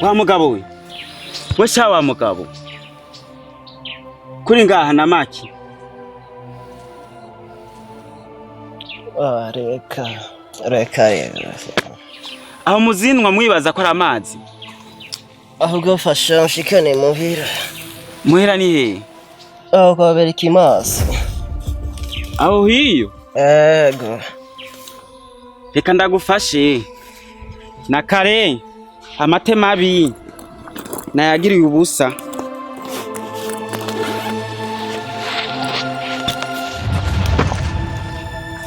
Wa mugabo we, we sha wa mugabo, kuri ngaha na maki. Ah, reka reka reka. Aho muzinwa mwibaza ko ari amazi. Ahubwo fasha nshikane muhira. Muhira ni hehe? Aho kwa Berikimasi. Aho hiyo? Ego. Reka ndagufashe. Na kare amate mabi nayagiriye ubusa.